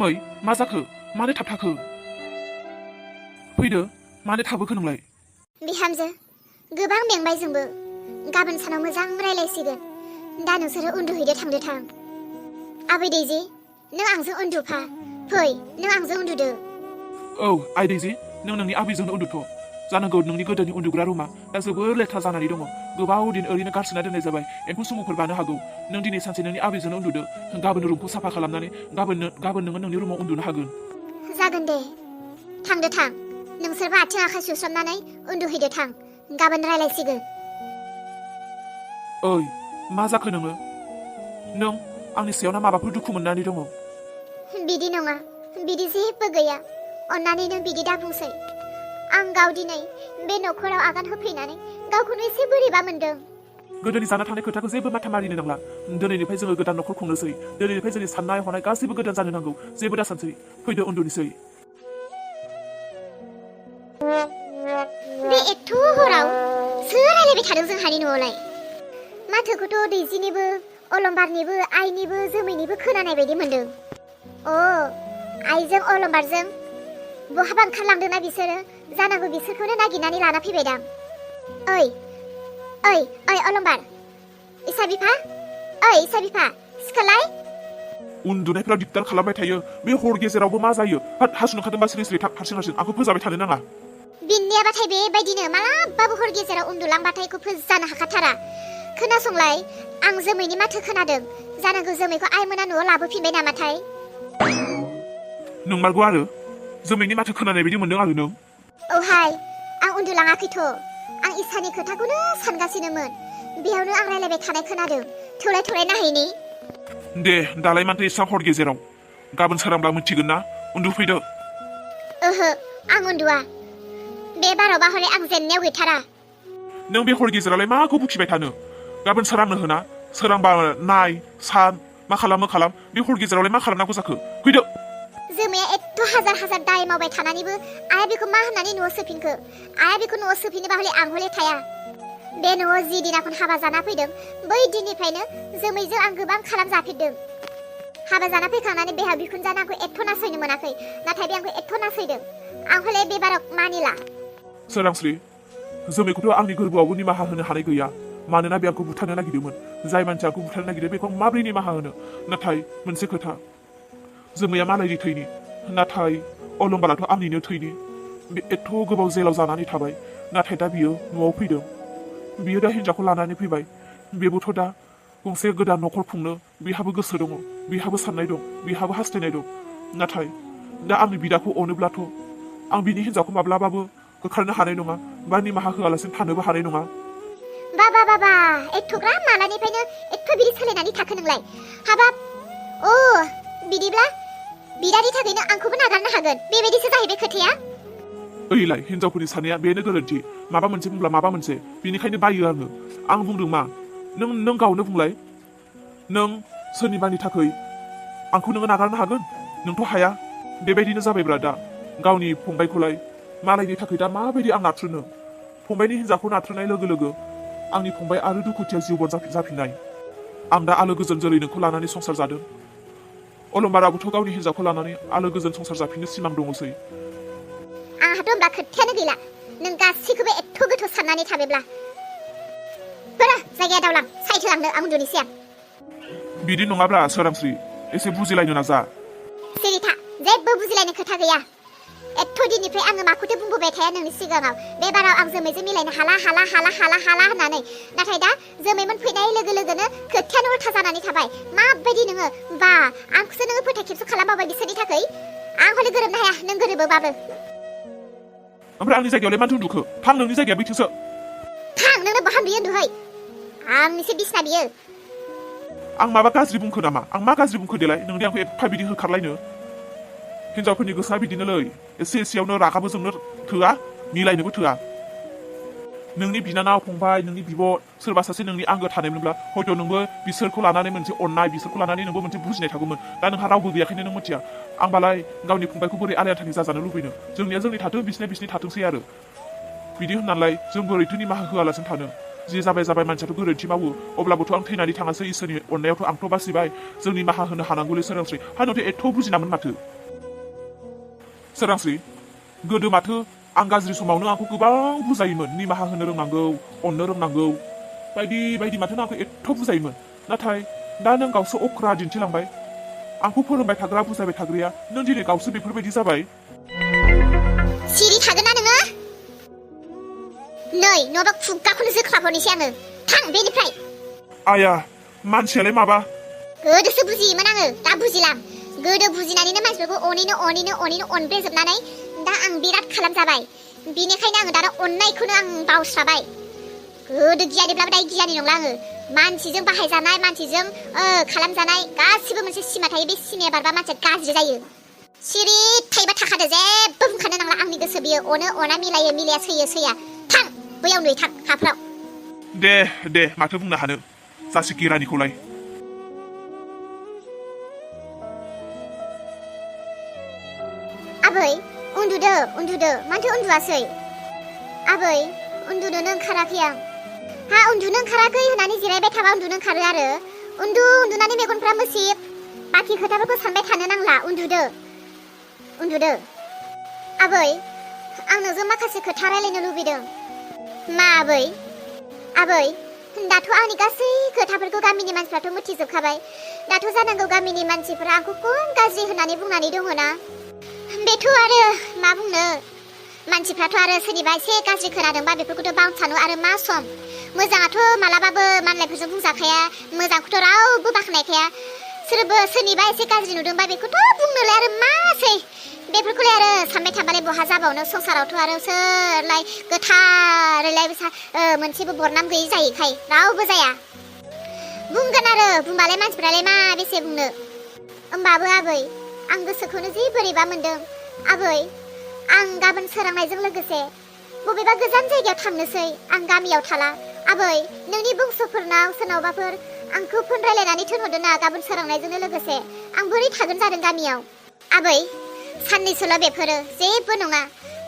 जोमै मा जाखो मानो थाबथाखो फैदो मानो थाबोखो नोंलाय बिहामजो गोबां मेंबाय जोंबो गाबोन सानाव मोजां रायलायसिगोन दा नोंसोरो उन्दुहैदो थांदो थां आबै दैजि नों आंजों उन्दुफा फै नों आंजों उन्दुदो औ आइ दैजि नों नोंनि आबैजोंनो उन्दुथ' जानांगौ नोंनि गोदोनि उन्दुग्रा रुमा दा जोबोर लेथ्रा जानानै दङ गोबाव दिन ओरैनो गारसोना दोननाय जाबाय एम्फौ सुमुफोर बानो हागौ नों दिनै सानसे नोंनि आबैजोंनो उन्दुदो गाबोन रुमखौ साफा खालामनानै गाबोन नोङो नोंनि रुमाव उन्दुनो हागोन जागोन दे थांदो थां नोंसोरबो आथिं आखाइ सुस्रांनानै उन्दुहैदो थां गाबोन रायलायसिगोन ओइ मा जाखो नोङो नों आंनि सायाव ना माबाफोर दुखु मोननानै दङ बिदि नङा बिदि जेबो गैया अन्नानै नों बिदि दाबुंसै आं गाव दिनै बे नखराव आगान होफैनानै गावखौनो एसे बोरैबा मोनदों गोदोनि जाना थानाय खोथाखौ जेबो माथा मारिनो नांला दिनैनिफ्राय जोङो गोदान नखर खुंनोसै दिनैनिफ्राय जोंनि साननाय हनाय गासैबो गोदान जानो नांगौ जेबो दासानसै फैदो उन्दुनोसै बे एथ' हराव सोर रायलायबाय थादों जोंहानि न'आवलाय माथोखौथ' दैजिनिबो अलंबारनिबो आइनिबो जोमैनिबो खोनानाय बायदि मोनदों अ आइजों अलंबारजों बहाबा ओंखारलांदोंना बिसोरो जानांगौ बिसोरखौनो नागिरनानै लाना फैबायदां ओइ ओइ ओइ अलंबार इसा बिफा सिखारलाय उन्दुनायफ्राव दिगदार खालामबाय थायो बे हर गेजेरावबो मा जायो हासुनो ओंखारदोंबा सिरि सिरि थाब हारसिं आंखौ फोजाबाय थानो नाङा बिनियाबाथाय बेबायदिनो मालाबाबो हर गेजेराव उन्दुलांबाथाय खौ फोजानो हाखाथारा खोनासंलाय आं जोमैनि माथो खोनादों जानांगौ जोमैखौ आइमोना न'आव लाबोफिनबाय नामाथाय नंमारगौ आरो जोमैनि माथो खोनानाय बायदि मोनदों आरो नों औहाय आं उन्दुलाङाखैथ' आं इसानि खोथाखौनो सानगासिनोमोन बेयावनो आं रायलायबाय थानाय खोनादों थौलाय नायहैनि दे दालाय माथो एसां हर गेजेराव गाबोन सोरांब्ला मिथिगोन ना उन्दुफैदो ओहो आं उन्दुआ बे बारावबा हले आं जेननायाव गैथारा नों बे हर गेजेरावलाय माखौ बुखिबाय थानो गाबोन सोरांनो होना सोरांबा नाय सान मा खालाम बे हर गेजेरावलाय मा खालामनांगौ जाखो फैदो जोमाया एथ' हाजार दाय मावबाय थानानैबो आइया बेखौ मा होननानै न'आव सोफिनखो आइया बेखौ न'आव सोफिनोबा हले आं हले थाया बे न'आव जि दिनाखौनो हाबा जाना फैदों बै दिननिफ्रायनो जोमैजों आं गोबां खालाम जाफेरदों हाबा जाना फैखांनानै बेहा बिखुनजानो आंखौ एथ' नासयनो मोनाखै नाथाय बे आंखौ एथ' नासयदों आं हले बे बाराव मानिला सोरांस्रि जोमैखौथ' आंनि गोरबोआवबो निमाहा होनो हानाय गैया मानोना बे आंखौ बुथारनो नागिरदोंमोन जाय मानसिया आंखौ बुथारनो नागिरदों बेखौ माबोरै निमाहा होनो नाथाय मोनसे खोथा जोमैया मालायनि थैनि नाथाय अलंबाराथ' आंनिनो थैनि बे एथ' गोबाव जेलाव जानानै थाबाय नाथाय दा बियो न'आव फैदों बियो दा हिनजावखौ लानानै फैबाय बेबोथ' दा गंसे गोदान न'खर खुंनो बिहाबो गोसो दङ बिहाबो साननाय दं बिहाबो हास्थायनाय दं नाथाय दा आंनि बिदाखौ अनोब्लाथ' आं बिनि हिनजावखौ माब्लाबाबो होखारनो हानाय नङा बा निमाहा होआलासिनो थानोबो हानाय नङा बाबा एथ'ग्राम मालानिफ्रायनो एथ' बिदि सोलायनानै थाखो नोंलाय हाबाब अ बिदिब्ला बिदानि थाखायनो आंखौबो नागारनो हागोन बेबायदिसो जाहैबाय खोथाया ओइलाय हिनजावफोरनि साननाया बेनो गोरोन्थि माबा मोनसे बुंब्ला माबा मोनसे बिनिखायनो बायो आं बुंदों मा नों गावनो बुंलाय नों सोरनिबानि थाखाय आंखौ नोङो नागारनो हागोन नोंथ' हाया बेबायदिनो जाबायब्रा दा गावनि फंबायखौलाय मालायनि थाखाय दा माबायदि आं नाथ्रोनो फंबायनि हिनजावखौ नाथ्रोनाय लोगो लोगो आंनि फंबाय आरो दुखुथिया जिउबन जाफिननाय आं दा आलो गोजोन जोलै नोंखौ लानानै संसार जादों अलंबाराबोथ' गावनि हिनजावखौ लानानै आलो गोजोन संसार जाफिननो सिमां दङसै आंहाथ' होमबा खोथायानो गैला नों गासैखौबो एथ' गोथौ साननानै थाबायब्ला फोरा जायगाया दावलां साइड होलांनो आं उन्दुनोसै आं बिदि नङाब्ला सोरांस्रि एसे बुजिलायनो नाजा सिरिथा जेबो बुजिलायनो खोथा गैया एथ' दिननिफ्राय आङो माखौथो बुंबोबाय थाया नोंनि सिगाङाव बे बाराव आं जोमैजों मिलायनो हाला होननानै नाथाय दा जोमैमोन फैनाय लोगो लोगोनो खोथायानो उल्था जानानै थाबाय माबायदि नोङो बा आंखौसो नोङो फोथा खेबस खालामबावबाय बिसोरनि थाखाय आं हले गोरोबनो हाया नों गोरोबोबाबो ओमफ्राय आंनि जायगायावलाय माथो उन्दुखो थां नोंनि जायगाया बैथिंसो थां नोंनो बहा बियो उन्दुहै आंनिसो बिसना बियो आं माबा गाज्रि बुंखो नामा आं मा गाज्रि बुंखो देलाय नोंदि आंखौ एफा बिदि होखारलायनो हिनजावफोरनि गोसोआ बिदिनोलै एसेयावनो रागाबो जोंनो थोआ मिलायनोबो थोआ नोंनि बिनानाव फंबाय नोंनि बिब' सोरबा सासे नोंनि आंगो थानायमोनब्ला हयथ' नोंबो बिसोरखौ लानानै मोनसे अननाय बिसोरखौ लानानै नोंबो मोनसे बुजिनाय थागौमोन दा नोंहा रावबो गैयाखायनो नों मिथिया आंबालाय गावनि फंबायखौ बोरै आलाय-आथानि जाजानो लुबैनो जोंनिया जोंनि थाथों बिसिनि थाथोंसै आरो बिदि होननानैलाय जों बोरैथो निमाहा होआलासिनो थानो जि जाबाय जाबाय मानसियाथ' गोरोन्थि मावो अब्लाबोथ' आं थैनानै थाङासै इसोरनि अननायावथ' आंथ' बासिबाय जों निमाहा होनो हानांगौलै सोरांस्रि हानोथ' एथ' बुजिनामोन माथो सोरांस्रि गोदो माथो आं गाज्रि समावनो आंखौ गोबां बुजायोमोन निमाहा होनो रोंनांगौ अननो रोंनांगौ बायदि बायदि माथो आंखौ एथ' बुजायोमोन नाथाय दा नों गावसो अख्रा दिन्थिलांबाय आंखौ फोरोंबाय थाग्रा बुजायबाय थाग्राया नों दिनै गावसो बेफोरबायदि जाबाय सिरि थागोन ना नोङो नै नङाबा खुगाखौनो जोख्लाबहरनोसै आङो थां बेनिफ्राय आया मानसियालाय माबा गोदोसो बुजियोमोन आङो दा बुजिलां गोदो बुजिनानैनो मानसिफोरखौ अनैनो अनब्रेजोबनानै दा आं बिराद खालामजाबाय बिनिखायनो आङो दाना अननायखौनो आं बावस्राबाय गोदो गियानिब्लाबो दा गियानि नंला आङो मानसिजों बाहायजानाय मानसिजों खालामजानाय गासिबो मोनसे सिमा थायो बे सिमाया बारबा मानसिया गाज्रि जायो सिरि थायोबा थाखादो जेबो बुंखानो नांला आंनि गोसो बियो अनो अना मिलायो मिलाया सैयो सैया थां बैयाव नै थां हाफ्राव दे माथो बुंनो हानो जासिखि रानिखौलाय आबै उन्दुदो माथो उन्दुआसै आबै उन्दुनोनो ओंखाराखै आं हा उन्दुनो ओंखाराखै होननानै जिरायबाय थाबा उन्दुनो ओंखारो आरो उन्दुनानै मेगनफ्रा मोसिब बाखि खोथाफोरखौ सानबाय थानो नांला उन्दुदो आबै आं नोंजों माखासे खोथा रायलायनो लुबैदों मा आबै दाथ' आंनि गासै खोथाफोरखौ गामिनि मानसिफ्राथ' मिथिजोबखाबाय दाथ' जानांगौ गामिनि मानसिफोरा आंखौ खम गाज्रि होननानै बुंनानै दङना बेथ' आरो मा बुंनो मानसिफ्राथ' आरो सोरनिबा एसे गाज्रि खोनादोंबा बेफोरखौथ' बावसानो आरो मा सम मोजाङाथ' मालाबाबो मानलायफोरजों बुंजाखाया मोजांखौथ' रावबो बाख्नायखाया सोरनिबा एसे गाज्रि नुदोंबा बेखौथ' बुंनोलाय आरो मासै बेफोरखौलाय आरो सानबाय थाबालाय बहा जाबावनो संसारावथ' आरो सोरलाय गोथारैलाय मोनसेबो बरनाम गैयि जाहैखाय रावबो जाया बुंगोन आरो बुंबालाय मानसिफ्रालाय मा बेसे बुंनो होमबाबो आबै आं गोसोखौनो जि बोरैबा मोनदों आबै आं गाबोन सोरांनायजों लोगोसे बबेबा गोजान जायगायाव थांनोसै आं गामियाव थाला आबै नोंनि बंस'फोरनाव सोरनावबाफोर आंखौ फन रायलायनानै थिनहरदो ना गाबोन सोरांनायजोंनो लोगोसे आं बोरै थागोन जादों गामियाव आबै साननैसोल' बेफोरो जेबो नङा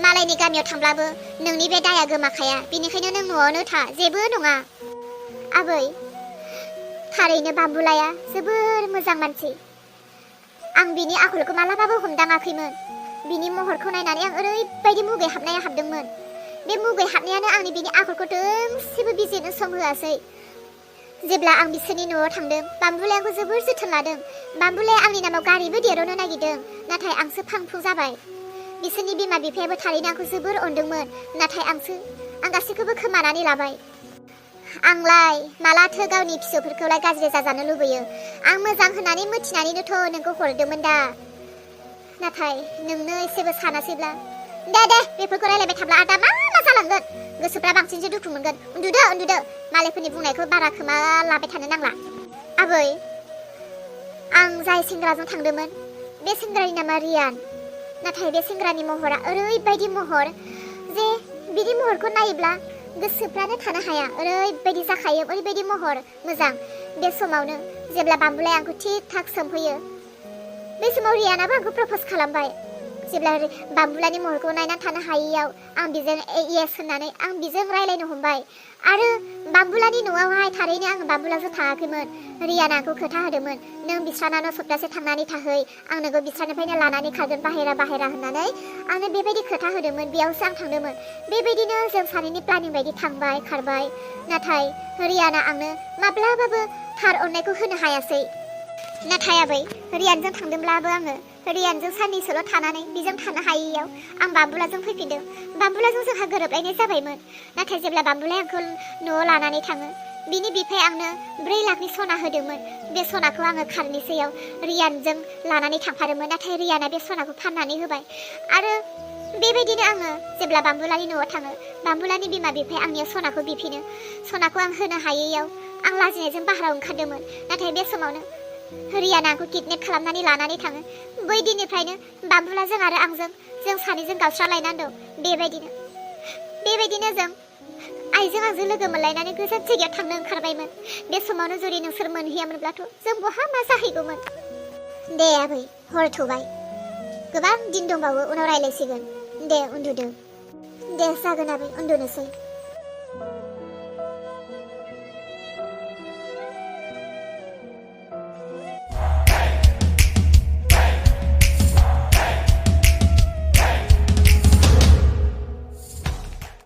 मालायनि गामियाव थांब्लाबो नोंनि बे दाया गोमाखाया बिनिखायनो नों न'आवनो था जेबो नङा आबै थारैनो बाम्बुलाया जोबोर मोजां मानसि आं बिनि आखलखौ मालाबाबो हमदाङाखैमोन बिनि महरखौ नायनानै आं ओरैबायदि मुगै हाबनाया हाबदोंमोन बे मुगै हाबनायानो आंनि बिनि आखलखौ दोंसेबो बिजिरनो सम होआसै जेब्ला आं बिसोरनि न'आव थांदों बाम्बुलाया आंखौ जोबोर जोथोन लादों बाम्बुलाया आंनि नामाव गारिबो देरनो नागिरदों नाथाय आंसो फांफुं जाबाय बिसोरनि बिमा बिफायाबो थारैनो आंखौ जोबोर अनदोंमोन नाथाय आं गासैखौबो खोमानानै लाबाय आंलाय मालाथो गावनि फिसौफोरखौलाय गाज्रि जाजानो लुबैयो आं मोजां होननानै मिथिनानैनोथ' नोंखौ हरदोंमोन दा नाथाय नोंनो एसेबो सानासैब्ला दे बेफोरखौ रायलायबाय थाब्ला आदा मा जालांगोन गोसोफ्रा बांसिनसो दुखु मोनगोन उन्दुदो मालायफोरनि बुंनायखौ बारा खोमा लाबाय थानो नांला आबै आं जाय सेंग्राजों थांदोंमोन बे सेंग्रानि नामा रियान नाथाय बे सेंग्रानि महरा ओरैबायदि महर जे बिनि महरखौ नायोब्ला गोसोफ्रानो थानो हाया ओरैबायदि जाखायो ओरैबायदि महर मोजां बे समावनो जेब्ला बाम्बुलाया आंखौ थिक थाक सोंफैयो बे समाव रियानाबो आंखौ प्रप'ज खालामबाय जेब्ला बाम्बुलानि महरखौ नायनानै थानो हायैयाव आं बिजों येस होननानै आं बिजों रायलायनो हमबाय आरो बाम्बुलानि न'आवहाय थारैनो आं बाम्बुलाजों थाङाखैमोन रियाना आंखौ खोथा होदोंमोन नों बिस्रानाव सप्तासे थांनानै थाहै आं नोंखौ बिस्रानिफ्रायनो लानानै खारगोन बाहेरा होननानै आंनो बेबायदि खोथा होदोंमोन बेयावसो आं थांदोंमोन बेबायदिनो जों सानैनि प्लानिं बायदि थांबाय खारबाय नाथाय रियाना आंनो माब्लाबाबो थार अननायखौ होनो हायासै नाथाय आबै रियानजों थांदोंब्लाबो आङो रियानजों साननैसोल' थानानै बेजों थानो हायैयाव आं बाम्बुलाजों फैफिनदों बाम्बुलाजों जोंहा गोरोबलायनाय जाबायमोन नाथाय जेब्ला बाम्बुलाया आंखौ न'आव लानानै थाङो बिनि बिफाया आंनो 4 लाखनि सना होदोंमोन बे सनाखौ आङो खारनोसैयाव रियानजों लानानै थांफादोंमोन नाथाय रियाना बे सनाखौ फाननानै होबाय आरो बेबायदिनो आङो जेब्ला बाम्बुलानि न'आव थाङो बाम्बुलानि बिमा बिफाया आंनियाव सनाखौ बिफिनो सनाखौ आं होनो हायैयाव आं लाजिनायजों बाहेरायाव ओंखारदोंमोन नाथाय बे समावनो रियाना आंखौ किडनेप खालामनानै लानानै थाङो बै दिननिफ्रायनो बाम्बुलाजों आरो आंजों जों सानैजों गावस्रालायनानै दं बेबायदिनो जों आइजों आंजों लोगो मोनलायनानै गोजान जायगायाव थांनो ओंखारबायमोन बे समावनो जुदि नोंसोर मोनहैयामोनब्लाथ' जों बहा मा जाहैगौमोन दे आबै हर थौबाय गोबां दिन दंबावो उनाव रायलायसिगोन दे उन्दुदो दे जागोन आबै उन्दुनोसै